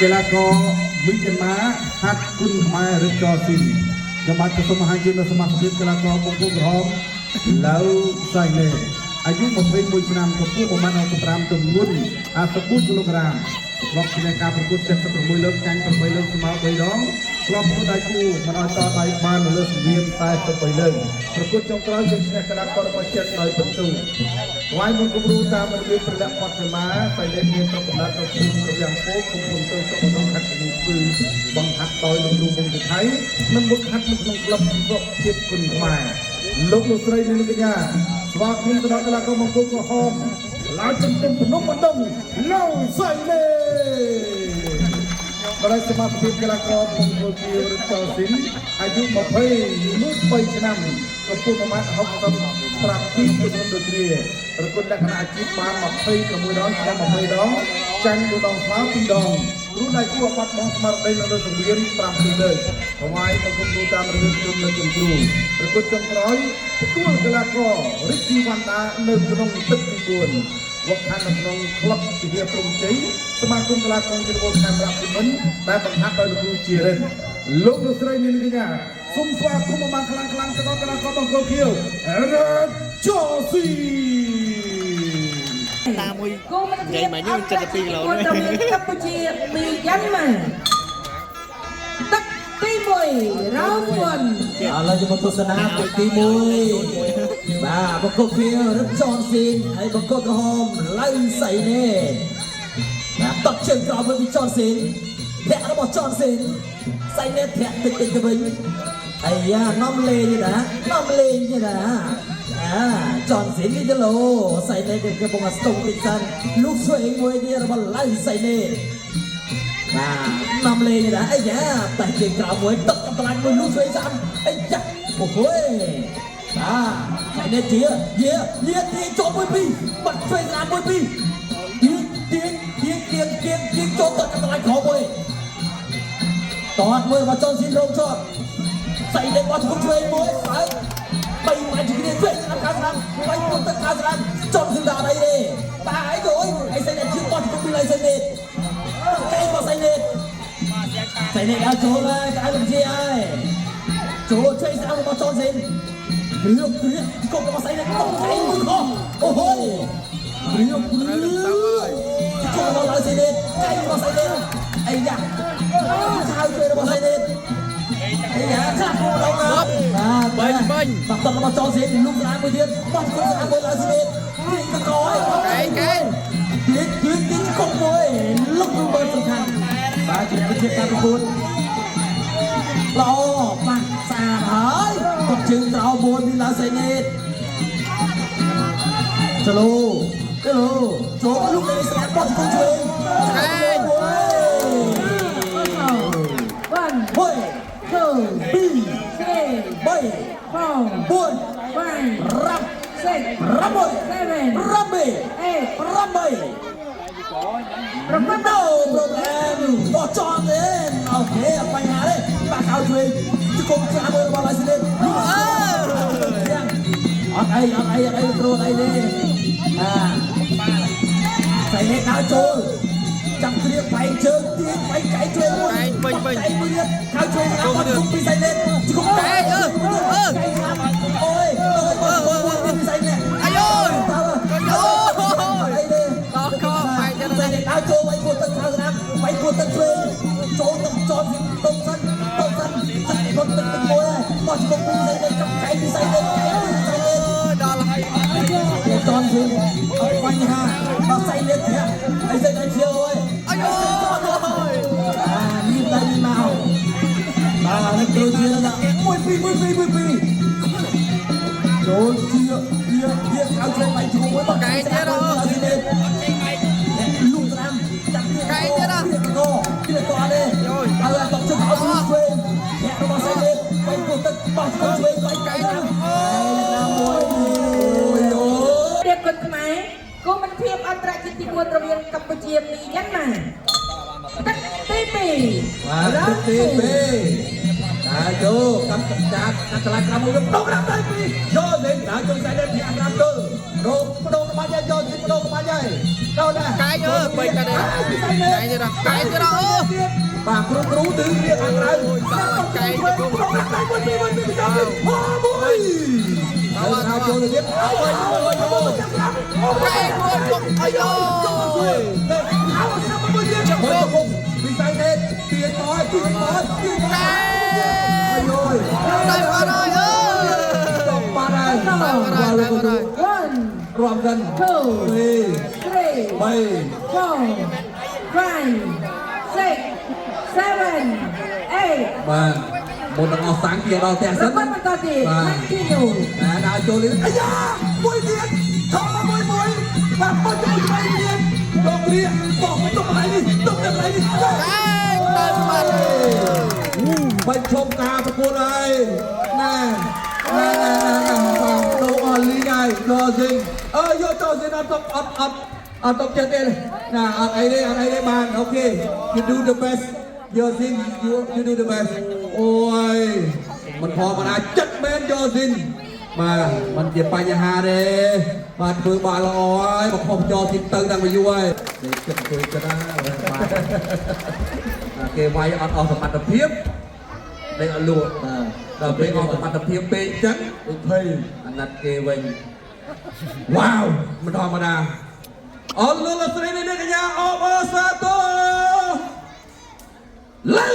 កីឡាករមីយ៉ាន់ម៉ាហាត់គុណខ្មែរឬចស៊ីនខ្ញុំបាទក៏សូមបង្ហាញជូនដល់សមាជិកកីឡាករបង្គោលក្រហមឡៅសៃណេអាយុ21ឆ្នាំកម្ពស់1.65ទម្ងន់54គីឡូក្រាមធ្លាប់ឈ្នះការប្រកួត76លើកចាញ់8លើកស្មើ3ដងធ្លាប់ធ្វើដៃគូមិនឲ្យតដៃបាននៅលើសង្វៀន43លើកប្រកួតចុងក្រោយជាឈ្នះកីឡាកររបស់ចិនដោយពិន្ទុថ្វាយបង្គំគ្រូតាមរបៀបប្រដាក់បទសមាសៃណេមានប្រកបដល់ទៅភូមិរវាងពោឃុំភូមិទៅស្រុកក្នុងខេត្តកំពង់ស្ពឺបង្ហាត់ដោយលោកគ្រូវងវិថៃនិងបង្ហាត់នៅក្នុងក្លឹបសុខភាពគុណខ្មែរលោកលោកស្រីនិងកញ្ញាស្វាគមន៍ទៅដល់កីឡាករបង្គោលក្រហមឡើងជំទង់ភ្នំបណ្ដុងឡៅសៃណេបរិសមាភាពកីឡាករបង្គោលខៀវឬចោស៊ីនអាយុ23ឆ្នាំកម្ពស់1.67ម៉ែត្រដូចគ្នាប្រកួតលក្ខណៈអាជីពបាន26ដងឈ្នះ20ដងចាញ់1ដងស្មើ2ដងគ្រូដៃគូបាត់បង់ស្មារតីនៅលើសង្វៀន5លើកថ្វាយបង្គំគ្រូតាមរបៀបជុំនៅជុំគ្រូប្រកួតចុងក្រោយទទួលកីឡាកររិទ្ធីវណ្ណដានៅក្នុងទឹកទី4វឹកហាត់នៅក្នុងក្លឹបវិហារព្រំជ័យសមាគមកីឡាករជំនាញខេមរៈភូមិន្ទដែលបង្ហាត់ដោយលោកគ្រូជារិនលោកលោកស្រីនាងកញ្ញាសូមស្វាគមន៍មកបានខ្លាំងខ្លាំងទៅដល់កីឡាករបង្គោលខៀវរ៉ាចូស៊ី តាមួយ គូមិត្តភាព និយាយមកនេះ72គីឡូ អន្តរជាតិកម្ពុជាមីយ៉ាន់ម៉ាទឹកទី1 round 1 ឥឡូវយើងមកទស្សនាទឹកទី1បាទបង្គោលខៀវរឹបចនស៊ីនហើយបង្គោលក្រហមឡៅសៃណេបាទតក់ជើងក្រោមវិញពីចនស៊ីនធាក់របស់ចនស៊ីនសៃណេធាក់តិចតិចទៅវិញអាយ៉ានាំលេងទេណានាំលេងទេណាអាចនស៊ីននេះទៅលោសៃណេគេកំពុងតែស្ទង់តិចសិនលូកឆ្វេងមួយទៀតរបស់ឡៅសៃណេបាទនាំលេងណាអាយ៉ាតែជើងក្រោមមួយទឹកកម្លាំងមួយលូកឆ្វេងសាំអាយ៉ាអូហូយបាទសៃណេជាយាយាទាញចូលមួយពីរបាត់ឆ្វេងស្រាមមួយពីរទាញទាញទាញទាញទាញទាញចូលទឹកកម្លាំងក្រោមមួយតតមួយរបស់ចនស៊ីនរងជាប់សៃណេបោះជង្គង់ឆ្វេងមួយបើបីម៉ាច់គ្នាឆ្វេងស្រាំខាងស្រាំបីពុតទឹកខាងស្រាំចនស៊ីនដល់អីទេតាអីទៅអុយអីសៃណេជឿបោះជង្គង់ពីឡៃសៃណេកែបោះសៃណេសៃណេដល់ចូលហើយក្អៅលំជាហើយចូលឆ្វេងស្រាំរបស់ចនស៊ីនគ្រឿគ្រឿជង្គង់របស់សៃណេតកែមួយខអូហូគ្រឿគ្រឿជង្គង់របស់ឡៅសៃណេកែរបស់សៃណេអីយ៉ាខៅជួយរបស់សៃណេអីយ៉ាខ្លះដល់ណាបាទ បាញ់បាញ់ បាក់តរបស់ចောស៊ីនលុកស្រាមមួយទៀតបោះគុំស្រាមមួយឡើងស៊ីនទីកក កែកែ ទីទីទីគុំមួយលុកមើលសំខាន់បាទជំរាបជាការប្រកួតល្អប៉ះស្អាតហើយគាត់ជើងក្រោមមួយពីឡើងស៊ីនចលូចលូចូលលុកនេះស្រាមបោះគុំជួយ កែ 1 មួយ 2 ពីរ 3 បី 4 បួន 5 ប្រាំ 6 ប្រាំមួយ 7 ប្រាំពីរ 8 ប្រាំបី ប្រកួត No problem បោះចង់ទេអូខេអត់បញ្ហាទេបាក់ខោជួយជង្គង់ស្រាមមួយរបស់ឡៃស៊ីនេតអត់អីអត់អីអត់អីគ្រូអត់អីទេអាសៃនេតដើរចូលចាំគ្រៀបបែកជើងទាញបែកកែជួយមួយ ពេញពេញ កែមួយទៀតខោជួយស្រាមបោះជង្គង់ពីសៃនេតជង្គង់ កែអឺអឺ កែស្រាមអូយអូយបោះជង្គង់មួយទៀតពីសៃនេត អាយយ អូយអីទេ តកបែកទៀត តែដើរចូលវាយគួតទឹកខៅស្ដាំវាយគួតទឹកឆ្វេងចូលទឹកចតតុំសិនតុំសិនចាក់បុតទឹកទឹកមួយហើយបោះជង្គង់ពីសៃនេះចាប់កែពីសៃនេះកែពីសៃនេះ ដល់ហើយ គេតន់វិញអត់បញ្ហាដល់សៃនេះធាក់អីសៃនេះជាអើយ អាយយ អានេះតែនេះមកបាទនេះគ្រូជាណា1 2 1 2 1 2ចូលជាជាជាខៅឆ្វេងបាយជង្គង់មួយបោះ កែទៀតអូ លូត្រាំចាប់ទៀត កែទៀតណា កទៀតកអត់ទេ យ ឲ្យតបជើងឲ្យលូឆ្វេងអ្នករបស់សៃលេបាញ់ពុះទឹកបោះឆ្វេងបាញ់កែទៀតអូយអូយអូយ រៀបគុណខ្មែរគូមិត្តភាពអន្តរជាតិទី4រវាងកម្ពុជាមីយ៉ាន់ម៉ាទឹកទី2 បាទទឹកទី2តាយោកម្មកាកាកាត់កន្លែងក្រៅមួយដកក្រាមដៃពីរយកលេងដើរជុំសៃលេធាក់ក្រាមទៅ ដូរបដូរក្បាច់ហើយយកទីបដូរក្បាច់ហើយដល់ដែរ កែងអើបីកាត់ទេកែងទៀតកែងទៀតអូ បាទគ្រូគ្រូទឺគ្នាខាងក្រៅ កែងទៅ មួយពីរមួយពីរពីរអូមួយដល់ថាចូលទៅទៀតអូយអូយអូយក ែងមួយពុកអាយ អោចាំមួយទៀតវិស័យនេះទាញមកទាញមកទាញមក កែ អាយយ តែបាត់ហើយអើ ចប់បាត់ហើយ One, រួមกัน two, 2 three, 3 four, five, six, seven, eight. បាទមុននឹងអស់សាំងគេដល់ផ្ទះ ប្រ សិន កួតបន្តទៀត continue. ណាដើរចូលលេងអាយ៉ាមួយទៀតថតមកមួយមួយបាទមួយចូលថ្មីទៀតដករៀបោះទុកកន្លែងនេះទុកកន្លែងនេះ កែងទៅបាត់ បាច់ឈប់ការប្រកួតហើយណែណែណែណែបាទដូរអស់លីងហើយយកស៊ីងអើយកចូលស៊ីងអត់ទុកអត់អត់អត់ទុកចិត្តទេណាអត់អីទេអត់អីទេបានអូខេ you do the best យកស៊ីង you do the best អូយមិនផងមិនអាចចិត្តមែនយកស៊ីងបាទมันជាបញ្ហាទេបាទធ្វើបានល្អហើយមកខុសចោលទីទៅតាំងពីយូរហើយនេះគិតអង្គុយគិតណាបាទគេវាយអត់អស់សមត្ថភាព ដេកអត់លក់បាទដល់ពេលអស់សមត្ថភាពពេកអញ្ចឹងភ័យអាណិតគេវិញវ៉ាវមិនធម្មតាអរលោកលោកស្រីអ្នកកញ្ញាអបអរសាទរលើ